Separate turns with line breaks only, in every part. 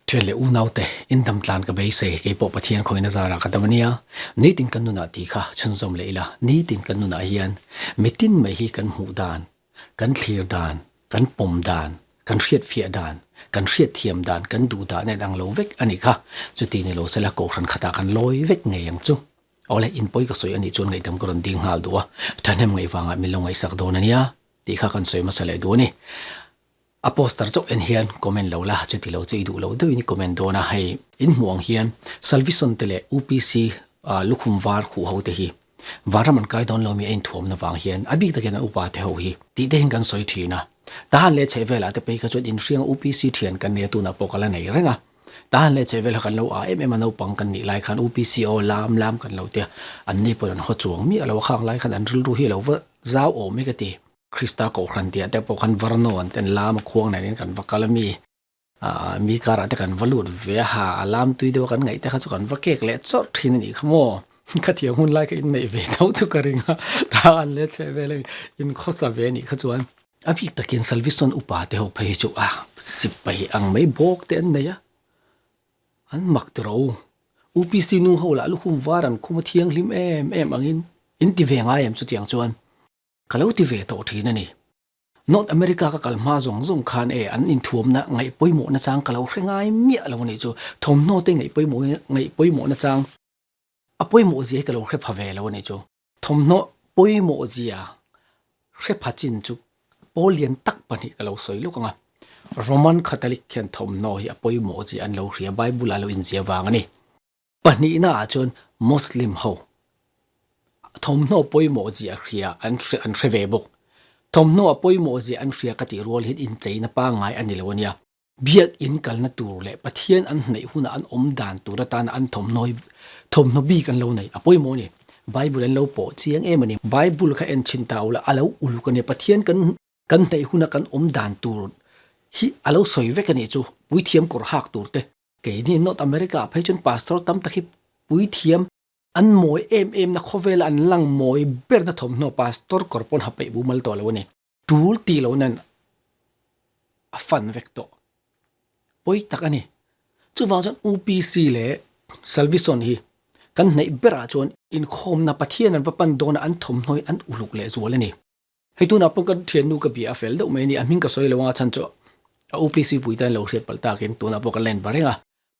Thian leh unaute, in dam tlan ka beisei, kei pawh Pathian khawina zarah ka dam a nia. Nitin kan nunah tih kha chhunzawm leh ila, nitin kan nunah hian mitin mai hi kan hmuh dan, kan thlir dan, kan pawm dan, kan hriatfiah dan, kan hriatthiam dan, kan duh dan a inang lo vek a nih kha. Chuti ni lo sela kohhran khatah kan lawi vek ngei ang chu. Awle, in pawi ka sawi a nih chuan ngaihdam ka rawn ding nghal duh a, thahnem ngaih vangah min lo ngaihsak dawn a nia tih kha kan sawi hmasa leh duh a ni. A poster chauh en hian comment lo la, chuti lo chu i duh lo deuhin i comment dawn a, hei in hmuh ang hian Salvison te leh UPC lukhum var khuh ho te hi vanram an kai dawn lo mi a inthuamna vang hian a bik takin an upa te ho hi tih te hian kan sawi thin a, tahan leh chhehvel ah te phei kha chuan inhriang UPC thian kan nei a tunah pawh ka la nei reng a, tahan leh chhehvel kha kan lo ah em em a naupang kan nih lai khan UPC aw lam lam kan lo tia an ni pawh an haw chuang miah lo a khang lai khan an rilru hi a lo va zau awm e ka ti. Krista Kohhran tih ah te pawh khan Varno an ten lam a khuang nen in kan va kal a mi ah mi kar ah te kan va lut ve a ha a lam tui deuh a kan ngaih te kha chu kan va kek leh chawrh thin a nih kha maw ka thiam hun lai ka in neih ve tho chu ka ring a ta an let chhe vel a in khawsa ve a nih kha chuan a bik takin Salvison upa te ho phei hi chu a sipai ang mai bawk te an nei a an mak tiro UPC nu ho lah lukhum var an khum a thianghlim em em angin in ti ve ngai em chutiang chuan. Ka lo ti ve tawh thin a ni. North America ka kal hma zawng zawng khan e an inthuamna ngaih pawimawhna chang ka lo hre ngai miah lo a nih chu. Thawmhnaw te ngaih pawimawh ngaih pawimawhna chang a pawimawh zia hi ka lo hre pha ve lo a nih chu. Thawmhnaw pawimawh zia hre pha chin chu pawl lian tak pahnih ka lo sawi lawk ang a. Roman Catholic hian thawmhnaw hi a pawimawh zia an lo hria Bible ah lo inzia vang a ni. Pahnihna ah chuan Muslim ho thawmhnaw pawimawh zia hria an hre an hre ve bawk. Thawmhnaw a pawimawh zia an hria ka tih rual hian incheina pangngai a ni lo a nia. Biakinn kalna tur leh Pathian an hnaih hunah an awm dan tur atana an thawmhnaw hi thawmhnaw bik an lo nei a pawimawh a ni. Bible an lo pawh chiang em a ni. Bible kha en chhin ta ula a lo uluk a nia. Pathian kan kan hnaih huna kan awm dan tur hi a lo sawi vek a nih chu. Puithiam kawr hak tur te Keini North America ah phei chuan pastor tam tak hi puithiam an mawi em em na khawvela an lang mawi ber na thawmhnaw pastor kawr pawn ha peih bumal tawh lo a ni. Tul tih lo nan a fan vek tawh. Pawi tak a ni. Chuvang chuan UPC leh Salvison hi kan hnaih berah chuan inkhawmna Pathian an va pan dawna an thawmhnaw hi an uluk lehzual a ni. Hei tunah pawh ka thiannu ka bia a fel deuh mai a ni, a hming ka sawi lo anga chhan chu a UPC pui tan lo hriat palh takin tunah pawh kan la inbe reng a,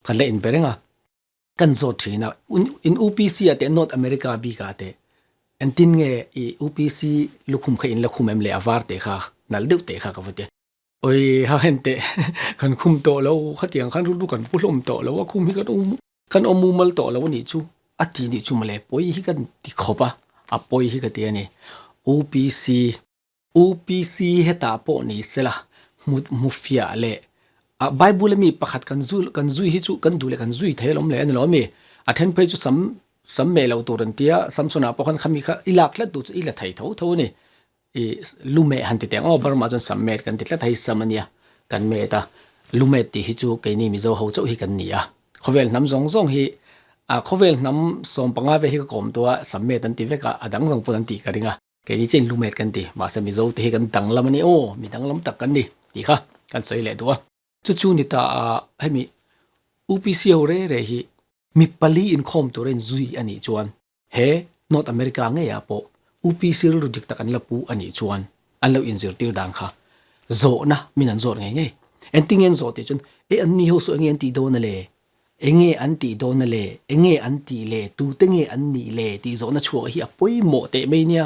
kan la inbe reng a, kan zawt thin a, in UPC ah teh North America bik ah teh engtin nge i UPC lukhum kha in la khum em le a var teh kha nalh deuh teh kha ka va ti a, oi ha hen teh kan khum tawh lo khatiang khan rilru kan pu hlawm tawh lo a khum hi kan Kan awm mumal tawh lo a nih chu a ti nih chu mawle pawi hi kan ti khawp a, a pawi hi ka ti a ni. UPC UPC hetah pawh ni sela hmu hmu fiah leh a Bible ami pakhat kan zui kan zui hi chu kan duh leh kan zui thei alawm le a ni lo ami? A then phei chu sam sam meh loh tur an tia Samson-ah pawh khan khami kha i lak tlat duh chu i la thei tho tho a ni. I lume han ti teh ang aw Burma chuan sam met kan ti tlat a hei sam ania kan met a lumet tih hi chu keini Mizo ho chauh hi kan ni a khawvel hnam zawng zawng hi a khawvel hnam 15 vel hi ka kawm tawh a sam met an ti vek a a dang zawng pawn an tih ka ring a keini chian lumet kan ti mahse Mizo te hi kan danglam a ni aw mi danglam tak kan ni tih kha kan sawi leh duh a chu chu ni ta a hemi UPC ho re re hi mi pali inkhawm tur a inzui a nih chuan He North America ngeiah pawh UPC rilru dik tak an la pu a nih chuan an lo inzirtir dan kha zawhna min an zawt ngei ngei. Engtin nge an zawh tih chuan e an ni ho saw enge an tih dawn a le? Enge an tih dawn a le? Enge an tih le? Tute nge an nih le? tih zawhna chhuak hi a pawimawh teh mai nia.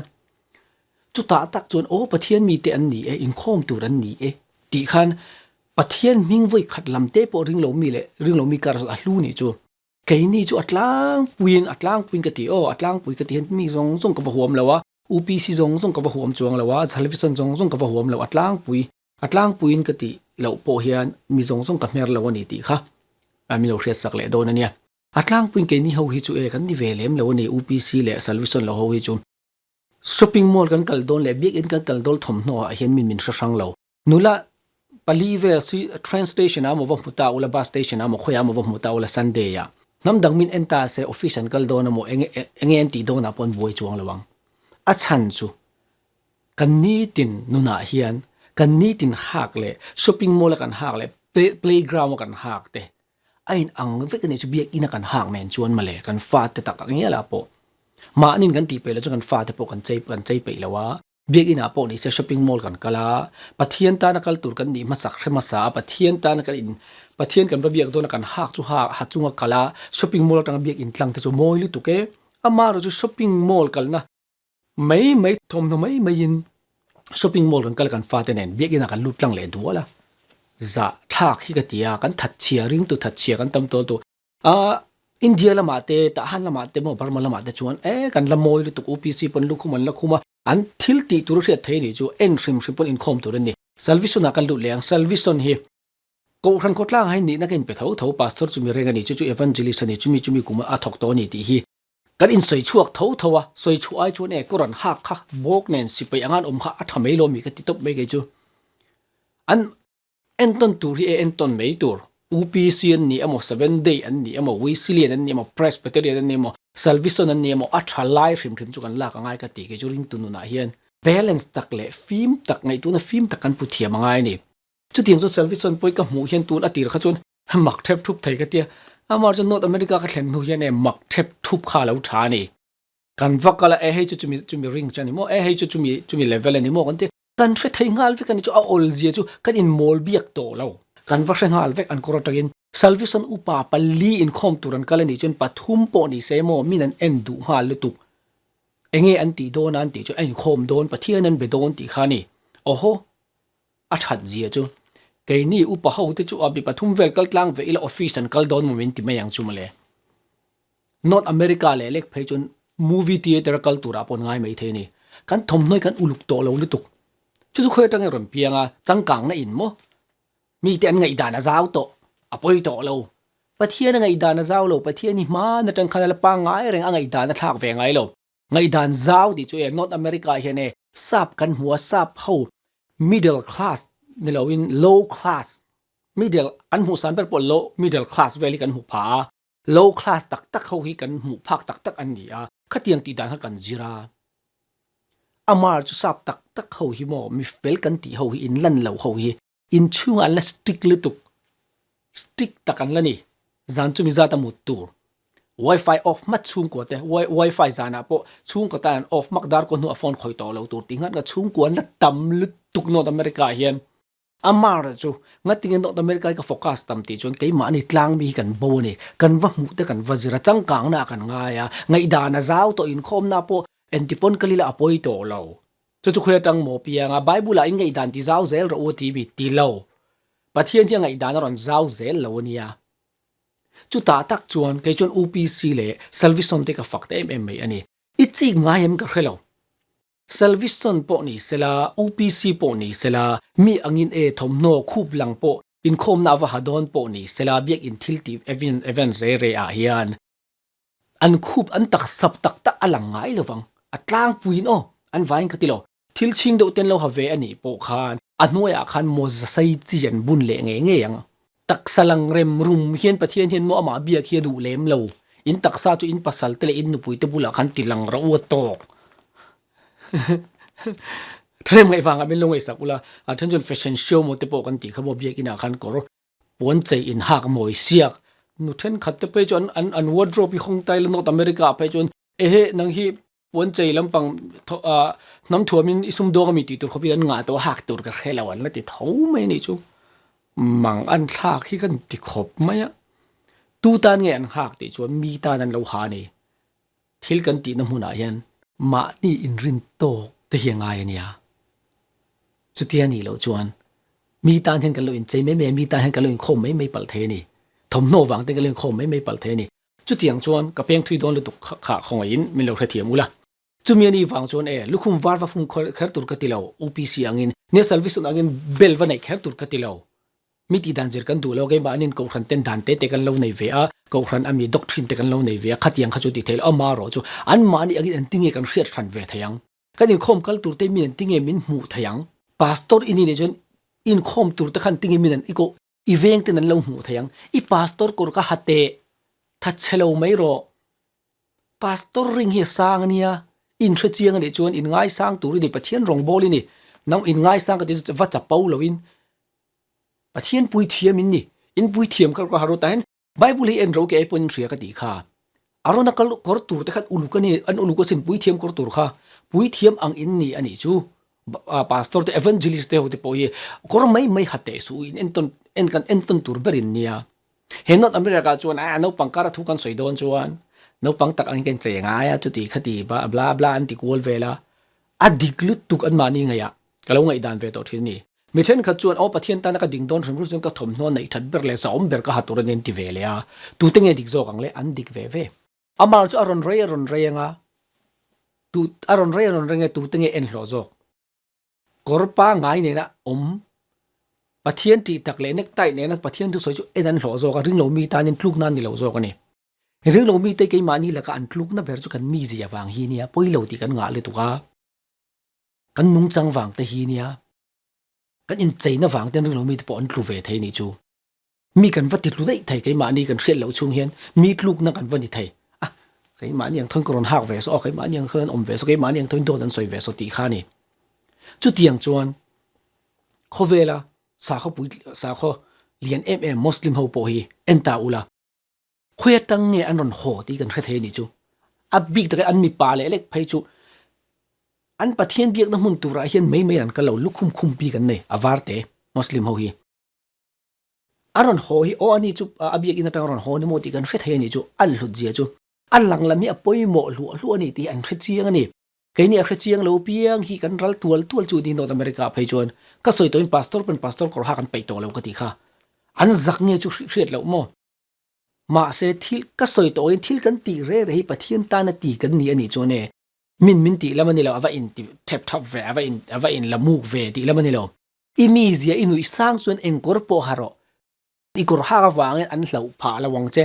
Chutah tak chuan aw Pathian mite an ni e, inkhawm tur an ni e tih khan Pathian hming vawi khat lam te pawh ring lo mi leh ring lo mi kar a hlu nih chu. Keini chu a tlangpuiin a tlangpuiin ka ti aw, a tlangpui ka ti hian mi zawng zawng ka va huam lo a, UPC zawng zawng ka va huam chuang lo a, Salvation zawng zawng ka va huam lo, a tlangpui a tlangpuiin ka tih loh pawh hian mi zawng zawng ka hmer lo a ni tih kha min lo hriatsak leh dawn a nia. A tlangpuiin keini ho hi chu e kan ni ve lem lo a ni UPC leh Salvation lo ho hi chu. Shopping mall kan kal dawn leh biakinn kan kal dawn thawmhnaw ah hian min min hre hrang lo. Nula pali vel si train station ah maw va hmu ta ula bus station ah maw khawiah maw va hmu ta ula Sunday ah hnam dang min en ta se office an kal dawn amaw enge enge an tih dawn ah pawh an buai chuang lo ang. A chhan chu kan nitin nunah hian kan nitin hak leh shopping mall a kan hak leh playground a kan hak te. A in ang vek a nih chu biakinn a kan hak nen chuan mawle kan fate tak ang ngial ah pawh mahniin kan tih peih loh chuan kan fate pawh kan chei kan chei peih lo a. Biakinn ah pawh nise shopping mall kan kal a, Pathian tana kal tur kan nih hmasak hre hmasa a, Pathian tana kan in Pathian kan va biak dawn a kan hak chu hak ha chunga kal a, shopping mall atanga biakinn tlang te chu mawi lutuk e. Amaherawhchu shopping mall kalna mai mai thawmhnaw mai maiin shopping mall kan kal a kan fate nen biakinn ah kan lut tlang leh dual a, zah thlak hi ka ti a, kan thatchhia ringtu thatchhia kan tam tawl tawh. Ahh India lamah te Tahan lamah te maw Burma lamah te chuan eh kan la mawi lutuk UPC pawn lukhum an la khum a, an thil tih tur a hriat thei anih chu en hrim hrim pawn inkhawm tur an ni. Salvison ah kan lut leh ang, Salvison hi Kohhran khawtlang ah hian nihna ka inpe tho tho, Pastor chumi reng a ni, chu chu Evangelist a ni, chumi chumi kum a thawk tawh a ni tih hi kan insawi chhuak tho tho a, sawi chhuah ai chuan eh Koran hak kha bawk nen sipai anga an awm kha a tha mai lo ami ka ti tawp mai kei chu. An. Entawn tur hi e entawn mai tur. UPC an ni emaw, Seventh Day an ni emaw, Wesleyan an ni emaw, Presbyterian an ni emaw, Salvison an ni emaw, a tha lai hrim hrim chu kan lak angai ka ti kei chu ringtu nunah hian balance tak leh fim tak ngaihtuahna fim tak kan pu thiam angai a ni. Chutiang chu Salvison pawh hi ka hmuh hian tun a tir kha chuan mak thep thup thei ka tia, amah chuan North America ka thlen hnu hian e mak thep thup kha a lo tha a ni. Kan va kal a, e hei chu chumi chumi ring chu a ni maw, e hei chu chumi chumi level a ni maw kan ti. Kan hre thei nghal vek a ni chu a awl zia chu kan inmawl biak tawh lo. Kan va hre nghal vek an kawr atangin Salvison upa pali inkhawm tur an kal a nih chuan pathum pawh ni se maw min an en duh nghal lutuk. Enge an tih dawn a an tih chu a inkhawm dawn Pathian an be dawn tih kha a ni. Awhaw a that zia chu keini upa ho te chu a mi pathum vel kal tlang ve ila office an kal dawn maw min ti mai ang chu mawle. North America leh lek phei chuan movie theatre a kal turah pawh an ngai mai thei a ni. Kan thawmhnaw hi kan uluk tawh lo lutuk. Chu chu khawi atangin rawn piang a, changkangna in maw? Mite an ngaihdan a zau tawh, a pawi tawh lo. Pathian a ngaihdan a zau lo, Pathian hi hmaan atang khan a la pangngai reng, a ngaihdan a thlak ve ngai lo. Ngaihdan zau tih chu e North America ah hian e sap kan hmu a, sap ho middle class ni loin low class, middle kan hmuh san ber pawh low middle class vel hi kan hmu pha a. Low class tak tak ho hi kan hmuh phak tak tak an ni a, khatiang tih dan kha kan zir a. Amar chu sap tak tak ho hi maw mi fel kan tih ho hi in lan lo ho hi inchhungah an la strict lutuk, strict tak an la ni. Zan chumi zat a mut tur. Wifi off hmat chhungkua te, wifi zanah pawh chhungkaw tan an off hmak dar kaw hnuah phone khawih tawh lo tur tih nghat nghat chhungkua an la tam lutuk North America ah hian. Amara chu ngatinge North America hi ka focus tam tih chuan keimahni tlangmi hi kan bo a ni. Kan va hmuh te kan va zir a, changkangna ah kan ngai a, ngaihdan a zau tawh inkhawmna pawh entipawn kal ila a pawi tawh lo. Chu chu khawi atang maw piang a, Bible ah in ngaihdan ti zau zel rawh u a ti mi ti lo. Pathian hi a ngaihdan a rawn zau zel lo a nia. Chutah tak chuan kei chuan UPC leh Salvison te ka fak ta em em mai a ni. I chik ngai em ka hre lo. Salvison pawh ni sela, UPC pawh ni sela, mi angin e thawmhnaw khup lang pawh inkhawmna ava ha dawn pawh ni sela biakinn thil tih event re re ah hian an khup an taksap tak tak a lang ngai lovang. A tlangpuiin aw, an vaiin ka ti lo. Thil chhing deuh ten lo ha ve a nih pawh khan a hnuaiah khan mawza sei chi an bun leh ngei ngei ang. Taksa lang rem rum hian Pathian hian maw amah biak hi a duh lem lo. In taksa chu in pasal te leh in nupui te bulah khan ti lang rawh u a tawk. Thahnem ngaih vangah min lo ngaihsak ula, a then chuan fashion show maw te pawh kan tih kha maw biakinah khan kawr puan chei in hak mawi siak. Nu thenkhat te phei chuan an an wardrobe hi hawng tai la North America ah phei chuan ehe nang hi Puan chei lampang hnam thuamin i sumdawng ami tih tur khawpin an ngah tawh a, hak tur ka hre lo an la ti tho mai a nih chu. Mang an thlak hi kan ti khawp mai a, tu tan nge an nghak tih chuan mi tan an lo ha a ni. Thil kan tihna hmunah hian mahni inrin tawk te hi a ngai a nia. Chutia nih loh chuan mi tan hian kan lo inchei mai mai a, mi tan hian kan lo inkhawm mai mai palh thei a ni. Thawmhnaw vang te kan lo inkhawm mai mai palh thei a ni. Chutiang chuan ka peng thui dawn lutuk kha khawngaihin min lo hrethiam ula. Chumi ani vang chuan e, lukhum var va fum kher tur ka ti lo, UPC angin, nia salvation angin bel va neih kher tur ka ti lo. Mi tih dan zir kan duh lo, keimahnin kohhran ten dan te te kan lo nei ve a, kohhran ami doctrine te kan lo nei ve a, khatiang kha chu tih theih loh, amaherawh chu anmahni angin an tinge kan hriat hran ve thei ang. Kan inkhawm kal tur te min an tinge min hmuh thei ang. Pastor i ni nih chuan inkhawm tur te khan tinge min an i koh I veng ten an lo hmuh thei ang. I pastor kawr ka ha teh. Tha chhe lo mai rawh. Pastor ring hi a sang a nia. In hre chiang a nih chuan in ngaisang tur i ni. Pathian rawngbâwl i ni. Nang in ngaisang ka ti chu va chapo lo in. Pathian puithiam in ni. In puithiam kha ka ha rawh tah hian. Bible hi en ro ke ai pawhin hria ka tih kha. Arona kal kawr tur te khan uluk a ni, an uluk asin puithiam kawr tur kha. Puithiam ang in ni a nih chu. Pastor te evangelist te ho te pawh hi kawr mai mai ha teh suh in entawn en kan entawn tur ber in nia. He North America chuan a naupang kara thu kan sawi dawn chuan naupang tak angin kan chei ngai a chuti khati bla bla an ti kual vel a. A dik lutuk an mahni ngaihah ka lo ngaihdan ve tawh thin a ni. Mi thenkhat chuan, Aw Pathian tana ka ding dawn hrim hrim chuan ka thawmhnaw neih that ber leh zahawm ber ka ha tur a ni an ti ve leh a. Tute nge dik zawk ang le? An dik ve ve. Amah chu a rawn rei a rawn rei ang a, tu a rawn rei a rawn rei ang e, tute nge en hlawh zawk? Kawr pangngai nena awm, Pathian tih tak leh necktie nena Pathian thusawi chu en an hlawh zawk a, ringlo mi tanin tlukna an ni lo zawk a ni. Ringlo mite keimahni laka an tlukna ber chu kan mizia vang hi nia, pawi lo tih kan ngah lutuk a. Kan nungchang vang te hi nia, kan incheina vang ten ringlo mite pawh an tlu ve thei nih chu. Mi kan va ti tlu daih thei keimahni kan hriat loh chhung hian mi tlukna kan va ni thei. A, keimahni ang thawn ka rawn hak ve saw, aw keimahni ang thawn an awm ve saw, keimahni ang thawn dawt an sawi ve saw tih kha a ni. Chutiang chuan khawvela sakhaw pui sakhaw lian em em Muslim ho pawh hi en ta ula, Khawi atang nge an rawn haw tih kan hre thei a nih chu. A bik takin an mipa leh lek phei chu an Pathian biakna hmun turah hian mai mai an kal lo, lukhum khum bik an nei, a var te Muslim ho hi. A rawn haw hi aw ani chu a biakin atang a rawn haw ni maw tih kan hre thei a nih chu, an hlut zia chu. A lang lam hi a pawimawh hluah hluah a ni tih an hre chiang a ni. Keini a hre chiang lo piang hi kan ral tual tual chu ni North America ah phei chuan ka sawi tawhin pastor pawn pastor kawr ha kan peih tawh lo ka tih kha. An zak nge chu hriat loh maw? Mahse thil ka sawi tawh in thil kan tih reh reh hi Pathian tana ti kan ni a nih chuan e min min tih lam a ni lo, a va in ti thep thap ve, a va in a va in la muk ve tih lam a ni lo. I mizia i nuih sang chuan eng kawr pawh ha rawh. I kawr hak avangin an hlauh phah lo ang che,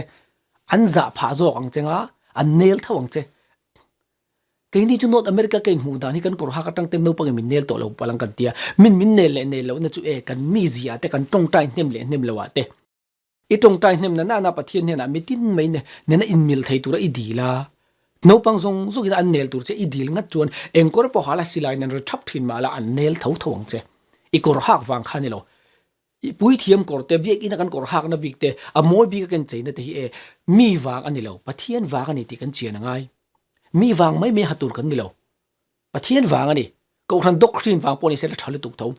an zah phah zawk ang che nga, an nel tho ang che. Keini chu North America ka inhmuh dan hi kan kawr hak atang ten naupangin min nel tawh lo palh ang kan tia, min min nel leh nel lohna chu e kan mizia te kan tawngtai hnem leh hnem loh ah te. I tawngtai hnem na nana Pathian hnenah mitin mai nena inmil thei tura i dil a, naupang zawng zawngin an nel tur che i dil ngat chuan eng kawr pawh hala silaiin an ri thap thin mah la an nel tho tho ang che. I kawr hak vang kha ni lo. I puithiam kawr te, biakina kan kawr hakna bik te, a mawi bika kan cheina te hi e mi vang a ni lo, Pathian vang a ni tih kan chian a ngai. Mi vang mai mai ha tur kan ni lo. Pathian vang a ni. Kohhran doctrine vang pawh ni se la tha lutuk tho.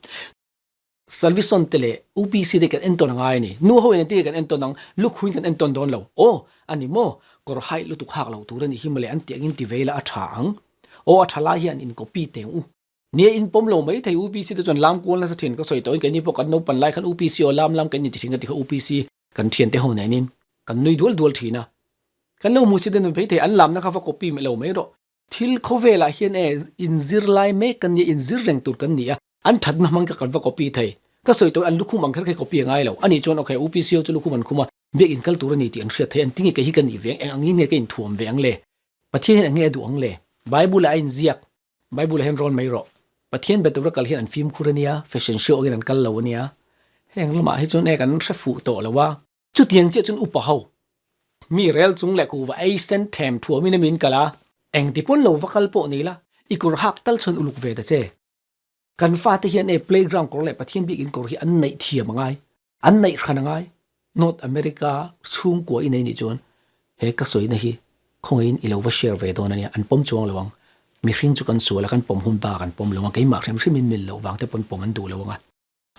Salvison te leh UPC te kan entawn a ngai a ni. Nu ho in an ti nge kan entawn ang, lukhuin kan entawn dawn lo. Aw, a ni maw? Kawr haih lutuk hak lo tur a nih hi mawle an tih angin ti ve ila a tha ang. Aw, a tha lai hian in copy teng u. Nia, in pawm lo mai thei UPC te chuan lam kual nasa thin ka sawi tawhin keini pawh kan naupan lai khan UPC aw lam lam kan inti thin ka ti kha UPC kan thiante ho nenin kan nui dual dual thin a. Kan lo hmuhsit a nun phei thei an lamna kha va copy lo mai rawh. Thil khawvelah hian e inzir lai mek kan nia, inzir reng tur kan ni a, an thatna hmang kha kan va copy thei. Ka sawi tawh an lukhum ang kher kha copy a ngai lo. Anih chuan okay UPCO chu lukhum an khum a, biakinn kal tur a ni tih an hriat thei, an ti nge kei hi ka nih ve ang, eng angin nge ka inthuam ve ang le? Pathian hian eng nge a duh ang le? Bible-ah a inziak, Bible-ah hian rawn mai rawh. Pathian be tura kal hian an fimkhur a nia, fashion show angin an kal lo a nia. Heng lamah hi chuan e kan hre fuh tawh lo a. Chutiang chiah chuan upa ho, mi rel chung leh kuhva ei sen them thuamin a min kal a, engti pawn lo va kal pawh ni la, i kawr hak tal chuan uluk ve ta che. Kan fate hian e playground kawr leh Pathian biakinn kawr hi an neih thiam a ngai, an neih hran a ngai. North America chhungkua i nei nih chuan he ka sawina hi khawngaihin i lo va share ve dawn a nia, an pawm chuang lo ang. Mihring chu kan sual a, kan pawm hun bak an pawm lo ang a, keimah hrim hrimin mil loh vang te pawn pawm an duh lo ang a.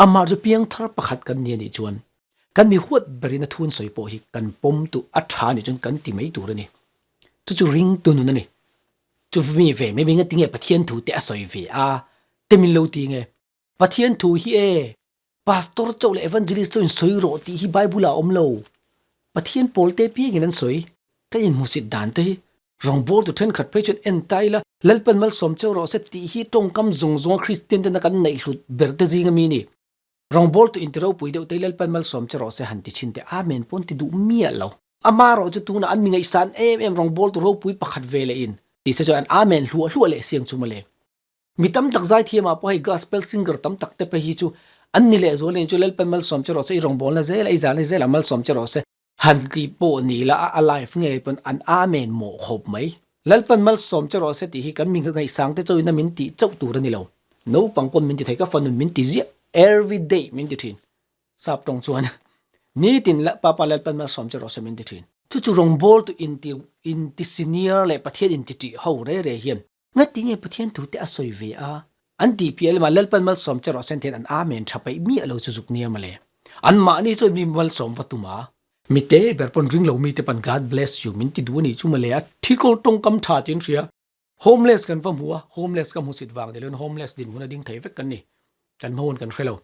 Amah chu piangthar pakhat kan ni a nih chuan kan mi huat berin a thun sawi pawh hi kan pawm tu a tha a nih chuan kan ti mai tur a ni. Chu chu ringtu nun a ni. Chu mi ve mai mai ngatinge Pathian thu te a sawi ve a te min lo ti nge. Pathian thu hi e Pastor chauh leh Evangelist chauh in sawi rawh tih hi Bible ah a awm lo. Pathian pawl te piangin an sawi. Ka inhmusit dan te hi rawngbawltu thenkhat phei chuan en ta ila Lalpan malsawm cheu rawh se tih hi tawngkam zawng zawnga Kristian tena kan neih hlut ber te zing ami ni. Rawngbawltu inti ropui deuh te hi Lalpan malsawm che rawh se han ti thin teh Amen pawn ti duh miah lo. Ama rawh chu tunah an mi ngaihsan em em rawngbawltu ropui pakhat ve leh in ti se chuan an Amen hluah hluah leh siang chu mawle. Mi tam tak zaithiam ah pawh hei gospel singer tam tak te phei hi chu an ni leh zual in chu Lalpan malsawm che rawh se i rawngbawlna zel a i zalna zel ah malsawm che rawh se Han tih pawh ni la a life ngei pawn an amen mawh khawp mai. Lalpan malsawm che rawh se tih hi kan mi ngaihsang te chauhin a min tih chauh tur a ni lo. Naupang pawn min ti thei ka fanun min ti ziah every day min ti thin. Sap tawng chuan. Nitin Papa Lalpan malsawm che rawh se min ti thin. Chu chu rawngbawltu inti inti senior leh Pathian inti tih ho re re hian ngati nge Pathian thu te a sawi ve a? An tih piah lamah Lalpan malsawm che rawh se an ti hian an amen tha peih miah lo chu zuk nia mawle. Anmahni chuan mi malsawm va tum a. Mi te ber pawn ring lo mi te pawn God bless you min ti duh a nih chu mawle a thi ko tawngkam tha tiin hria. Homeless kan va hmu a, homeless ka hmusit vang ni loin homeless dinhmun a ding thei vek kan ni. Kan hma hun kan hre lo.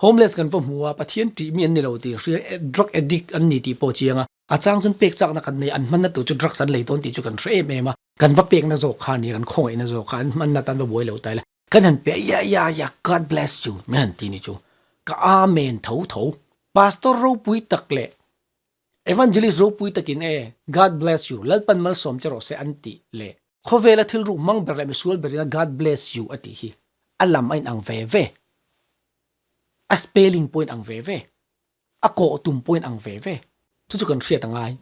Homeless kan va hmu a, Pathian tih mi an ni lo tih hria, drug addict an ni tih pawh chiang a, a chang chuan pek chakna kan nei, an hmanna tur chu drugs an lei dawn tih chu kan hre em em a, kan va pekna zawk kha a ni, kan khawngaihna zawk kha an hmanna tan va buai lo ta ila, kan han pe a, ya ya ya God bless you min han ti ni chu ka amen tho tho. Pastor ropui tak leh Evangelist ropui takin e God bless you Lalpan malsawm che rawh se an tih leh khawvela thil ruk hmang ber leh misual berin a God bless you a tih hi a lam a inang ve ve. A spelling pawh inang ve ve. A kawh tum pawh inang ve ve. Chu chu kan hriat a ngai.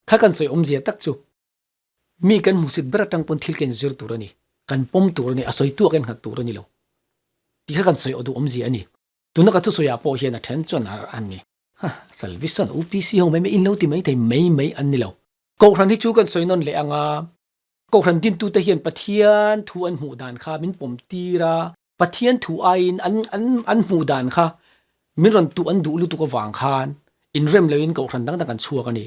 Kha kan sawi awmzia tak chu mi kan hmusit ber atang pawn thil kan zir tur a ni. Kan pawm tur a ni. A sawitu a kan nghat tur a ni lo. Tih kha kan sawi aw duh awmzia a ni. Tuna ka thusawiah pawh hian a then chuan a ni. Ha, Salvison UPC ho mai mai in lo ti mai thei mai mai an ni lo. Kohhran hi chu kan sawi nawn leh ang a, Kohhran dintute hian Pathian thu an hmuh dan kha min pawm tir a, Pathian thu aiin an an an hmuh dan kha min rawn tuh an duh lutuk avang khan inrem loin Kohhran dang dang an chhuak a ni.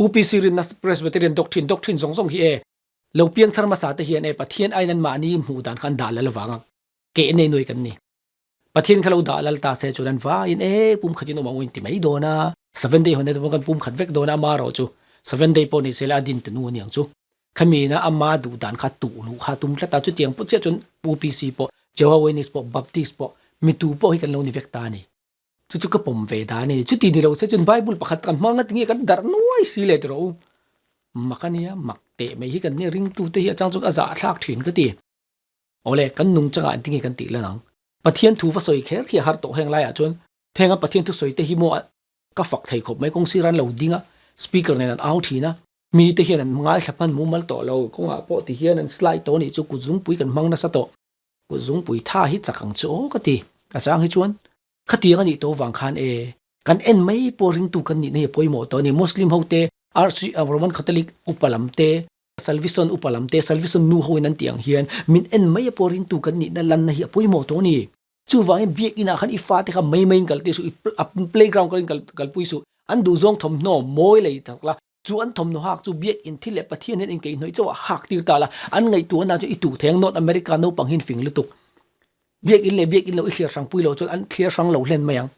UPC rinna Presbyterian doctrine doctrine zawng zawng hi e lo piangthar hmasa te hian e Pathian aiin anmahni hmuh dan kha an dah lal avanga keh nei nuai kan ni. Pathian kha lo dah lal ta se chuan an vaiin e pum khatin awm ang u in ti mai dawn a, Seven Day hawn pawh kan pum khat vek dawn a ama erawh chu Seven Day pawh ni se la a din tunu a niang chu. Khami ina ama duh dan kha tuh luh kha tum tlat a, chutiang pawh chiah chuan UPC pawh, Jehovah Witness pawh, Baptist pawh mitu pawh hi kan lo ni vek ta a ni. Chu chu ka pawm ve dan a ni. Chuti ni lo se chuan Bible pakhat kan hmang a tinge kan darh nuai si le tiraw u. Mak a nia, mak teh mai hi kan nia ringtute hi a chang chuan a zahthlak thin ka ti. Awle, kan nung changah an tinge kan tih lan ang. Pathian thu va sawi kher khi a har tawh heng laiah chuan thenga Pathian thu sawi te hi maw ka fak thei khawp mai kawng sir an lo ding a, speaker nen an au thin a, mi te hian an ngaithla hman mumal tawh lo, kawngah pawh ti hian an slide tawh anih chu kut zungpui kan hmang nasa tawh. Kut zungpui tha hi chak ang chu aw ka ti, a chang hi chuan khatiang anih tawh vang khan e kan en mai pawh ringtu kan nihna hi a pawimawh tawh a ni, Muslim ho te, RC Roman Catholic upa lam te, Salvison upa lam te, Salvison nu ho in an tih ang hian min en mai a pawh ringtu kan nihna lanna hi a pawimawh tawh a ni. Chuvangin biakinn ah khan i fate kha mai maiin kal tir suh, i playground kalin kalpui suh. An duhzawng thawmhnaw mawi lei tak la, chu an thawmhnaw hak chu biakinn thil leh Pathian hian inkeihhnawih chauh ah hak tir ta la, an ngaihtuahna chu i tuh thei ang. North America naupang hian fing lutuk. Biakinn leh biakinn lo i thliar hrang pui lo chuan an thliar hrang lo hlen mai ang.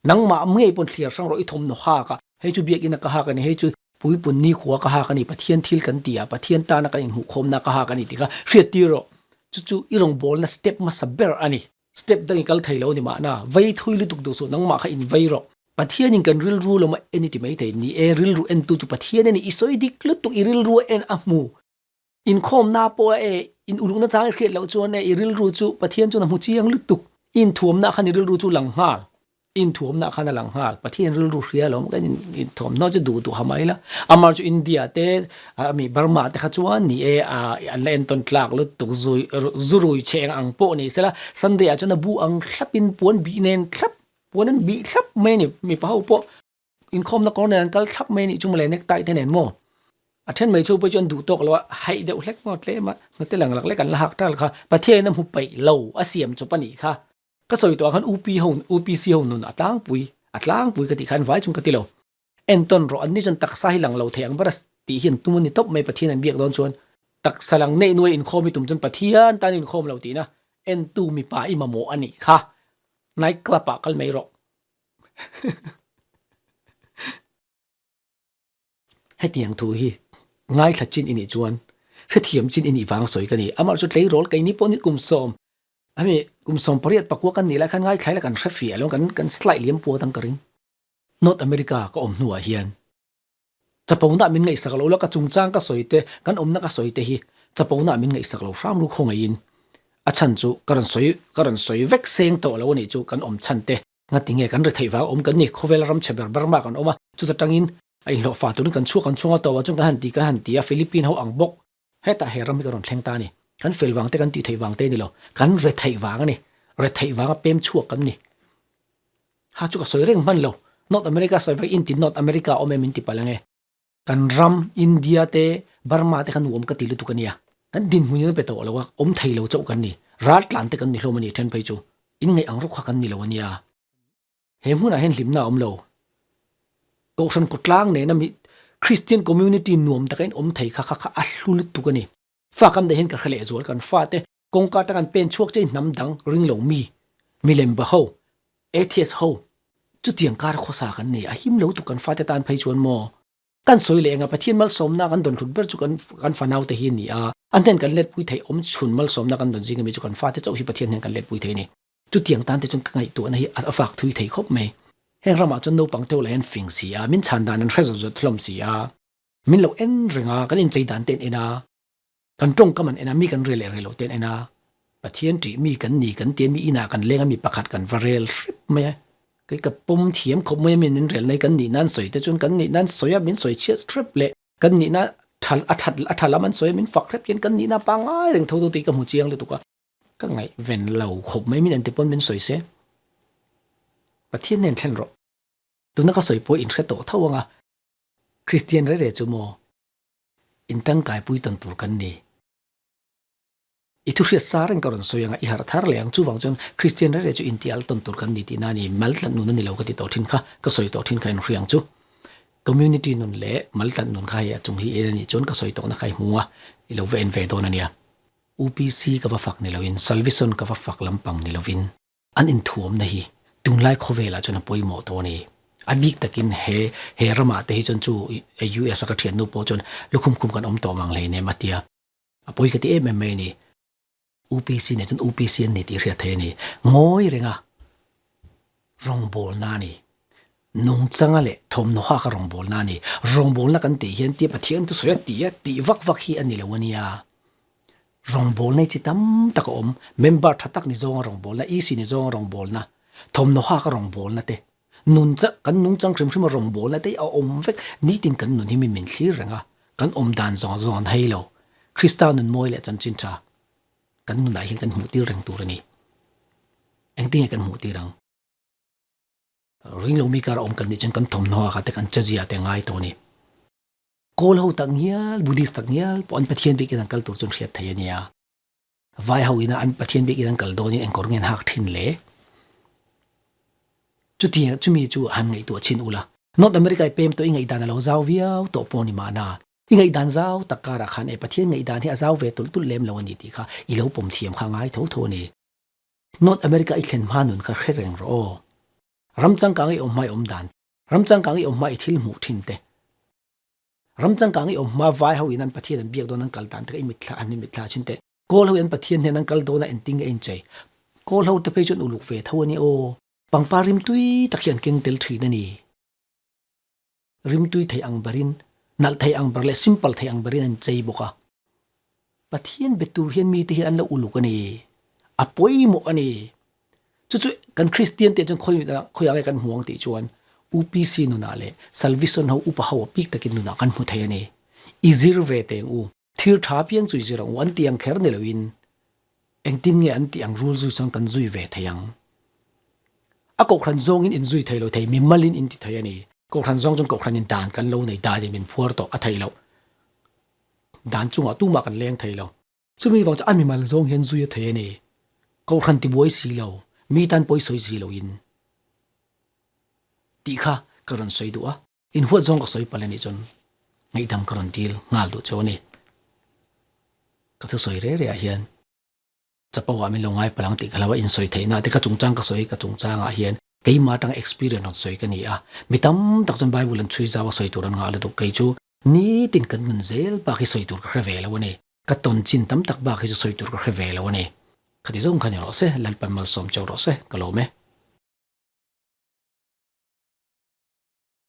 Nangmah ngei pawn thliar hrang rawh i thawmhnaw hak a, hei chu biakinn a ka hak a ni, hei chu puipun nikhua ka hak a ni, Pathian thil kan ti a, Pathian tana kan inhmuhkhawmna ka hak a ni tih kha hriat tir rawh. Chu chu i rawngbawlna step hmasa ber a ni. Step dang i kal thei lo ni mahna, vei thui lutuk duh suh, nangmah kha invei rawh. Pathianin kan rilru lawm a en i ti maithei, ni e, rilru entu chu Pathian a ni, i sawi dik lutuk, i rilru a en a hmu. Inkhawmna pawh a e, in ulukna chang i hriat loh chuan e, i rilru chu Pathian chuan a hmu chiang lutuk. I inthuamna khan i rilru chu lang nghal. I inthuamna khan a lang nghal. Pathian rilru hria lo kan inthuamna chu duh duh ha mai la. Amar chu India te, ami Burma te kha chuan ni e, an la entawn tlak lutuk zui zurui chheng ang pawh ni sela Sunday ah chuan a bu ang thlapin puan bih nen thlap, puan an bih thlap mai a ni mipa ho pawh. Inkhawmna kawr nen an kal thlap mai a nih chu mawle necktie te nen maw? A then mai chu pawh chu an duh tawk lo a, haih deuh hlek maw tlem a, hnute lang lak lek an la hak tal kha, Pathianin a hmu peih lo a siam chawp a nih kha. Ka sawi tawh ah khan UP ho, UPC ho nun a tlangpui, a tlangpui ka tih khan vai chung ka ti lo. Entawn rawh, anni chuan taksa hi lang lo thei ang ber a tih hi an tum a ni tawp mai Pathian an biak dawn chuan. Taksa lang neih nuai inkhawm hi tum chuan Pathian tan inkhawm lo tihna entu mipa i mamawh a nih kha. Night club ah kal mai rawh. Hetiang thu hi ngaithla chin i nih chuan hrethiam chin i nih vang sawi ka ni. Amah chu tleirawl keini pawh ni kum sawm ami kum 18 pakua kan nih lai khan ngaithlai la kan hre fiah lo kan kan slide liam puat ang ka ring. North America ka awm hnuah hian Chapona min ngaihsak lo la, ka chungchang ka sawi te, kan awmna ka sawi te hi chapona min ngaihsak lo hram ru khawngaihin a chhan chu ka rawn sawi ka rawn sawi vek seng tawh lo a nih chu kan awm chhan te ngati nge kan retheih vang awm kan ni khawvel ram chhe ber ber mah kan awm a chuta tangin a inhlawh fa turin kan chhuak kan chhung a tawh ah chuan kan han ti kan han ti a Philippine ho ang bawk hetah he ram hi ka rawn thleng ta a ni kan fel vang te kan tih theih vang te a ni lo kan retheih vang a ni retheih vanga pem chhuak kan ni. Ha chu ka sawi reng hman lo. North America sawi vek in ti North America awm em in ti palh ange. Kan ram India te Burma te kha nuam ka ti lutuk ania. Kan dinhmun in a pe tawh lo a, awm thei lo chauh kan ni. Raltlan te kan ni hlawm a ni then phei chu. In ngaih ang rawk kha kan ni lo ania. He hmunah hian hlimna a awm lo. Kohhran kawtlang nena mi Christian community nuam taka in awm thei kha kha kha a hlu lutuk a ni. Fa kan daih hian ka hre leh zual kan fate kawngka atang an pen chhuak che hnam dang ring lo mi, milem ba ho, atheist ho chutiang kar khawsa kan nei a him lo tuk kan fate tan phei chuan maw kan sawi leh eng a Pathian malsawmna kan dawn hlut ber chu kan kan fanau te hi a ni a, an hnen kan letpui theih awm chhun malsawmna kan dawn zing ami chu kan fate chauh hi Pathian hnen kan letpui thei a ni. Chutiang tan te chuan ka ngaihtuahna hi a fak thui thei khawp mai. Heng ramah chuan naupang te lah hian fing si a, min chhan dan an hre zawt zawt hlawm si a, min lo en reng a, kan inchei dan te an en a, kan tawngkam an en a, mi kan rel leh rel lo te an en a, Pathian ṭih mi kan ni kan tia mi inah kan leng a mi pakhat kan va rel hrep mai a, kei ka pawm thiam khawp mai a min min rel nai kan nih nan sawi te chuan kan nih nan sawi a min sawi chhiat hrep leh kan nihna tha a that a tha lam an sawi a min fak hrep hian kan nihna pangngai reng tho tho tih ka hmu chiang lutuk a. Ka ngaihven lo khawp mai min anti pawn min sawi se. Pathian nen thlen rawh. Tuna ka sawi pawh in hre tawh tho anga Kristian rere chu maw in tangkai pui tawn tur kan ni. I thu hriat sa reng ka rawn sawi anga i harh thar leh ang chuvang chuan Kristian rere chu inti al tawn tur kan ni tihna a ni. Maltlat nun a ni lo ka ti tawh thin kha, ka sawi tawh thin kha in hria ang chu. Community nun leh maltlat nun kha hei a chung hi en a nih chuan ka sawi tawhna kha i hmu a, i lo va en ve dawn a nia. UPC ka va fak ni loin, Salvison ka va fak lampang ni lovin, an inthuamna hi tunlai khawvelah chuan a pawimawh tawh a ni. A bik takin he he ramah te hi chuan chu US a ka thiannu pawh chuan lukhum khum kan awm tawh mang hleinem a tia. A pawi ka ti em em mai a ni. UPC nen chuan UPC an ni tih hriat theih a ni. Ngawi renga rawngbawlna a ni. Nungchanga leh thawmhnaw haka rawngbawlna a ni. Rawngbawlna kan tih hian tia Pathian chu sawi a ti a tih vak vak hi a ni lo a nia. Rawngbawlna hi chi tam tak a awm. Member tha tak ni zawnga rawngbawlna, EC ni zawnga rawngbawlna, thawmhnaw haka rawngbawlna te, nun cha kan nungchang hrim hrima rawngbawlna te hi a awm vek. Nitin kan nun hi mi min thlir reng a, kan awm dan zawng zawng an hei lo. Krista nun mawi leh chanchin tha kan nunah hian kan hmuh tir reng tur a ni. Engtin nge kan hmuh tir ang? Ring lo mi kar awm kan nih chuan kan thawmhnaw ah kha te kan chezia te ngai tawh a ni. Kawl ho tak ngial, Buddhist tak ngial pawh an Pathian bikin an kal tur chuan hriat thei a nia. Vai ho ina an Pathian bikin an kal dawnin engkawr nge an hak thin le? Chutiang chumi chu han ngaihtuah chhin ula. North America i pem tawh i ngaihdan a lo zau viau tawh pawh ni mahna. I ngaihdan zau tak karah khan e Pathian ngaihdan hi a zau ve tulh tulh lem lo a ni tih kha i lo pawm thiam kha ngai tho tho a ni. North America i thlen hma nun kha hre reng rawh aw. Ram changkang i awm hma i awm dan, ram changkang i awm hma i thil hmuh thin te, ram changkang i awm hma vai ho in an Pathian an biak dawn an kal dan te kha i mitthla an i mitthla thin te. Kawl ho in an Pathian hnen an kal dawn a engtin nge a inchei. Kawl ho te phei chuan uluk ve tho a ni aw. Pangpar rimtui tak hi an keng tel thin a ni. Rimtui thei ang berin, nalh thei ang ber leh simple thei ang berin an chei bawk a. Pathian be tur hian mite hian an lo uluk a ni. A pawimawh a ni. Chu chu kan Kristian te chuan khawi khawiah nge kan hmu ang tih chuan UPC nunah leh Salvison ho upa ho a bik takin nunah kan hmu thei a ni. I zir ve teng u. Thil tha piang chu i zir ang u. An tih ang kher ni loin Engtin nge an tih ang rul zui chuan kan zui ve thei ang? A kohhran zawngin in zui thei lo thei, mi malin in ti thei a ni. Kohhran zawng chuan kohhranin dan kan lo nei, danin min phuar tawh a theih loh. Dan chungah tumah kan leng thei lo. Chumi vang chu a mimal zawng hian zui a thei a ni. Kohhran tibuai si lo, mi tan pawi sawi si loin tih kha ka rawn sawi duh a. Inhuat zawng ka sawi palh a nih chuan ngaihdam ka rawn dil nghal duh cheu a ni. Ka thusawi reh reh ah hian chapo ah min lo ngai palh ang tih ka hlau a, insawi theihna te ka chungchang ka sawi ka chungchangah hian keimah atanga experience rawn sawi ka ni a. Mi tam tak chuan Bible an chhui zau a sawi tur an ngah lutuk kei chu nitin kan nun zel bak hi sawi tur ka hre ve lo a ni. Ka tawn chin tam tak bak hi chu sawi tur ka hre ve lo a ni. Khati zawng kha ni rawh se, Lalpan malsawm cheu rawh se, ka lawm e.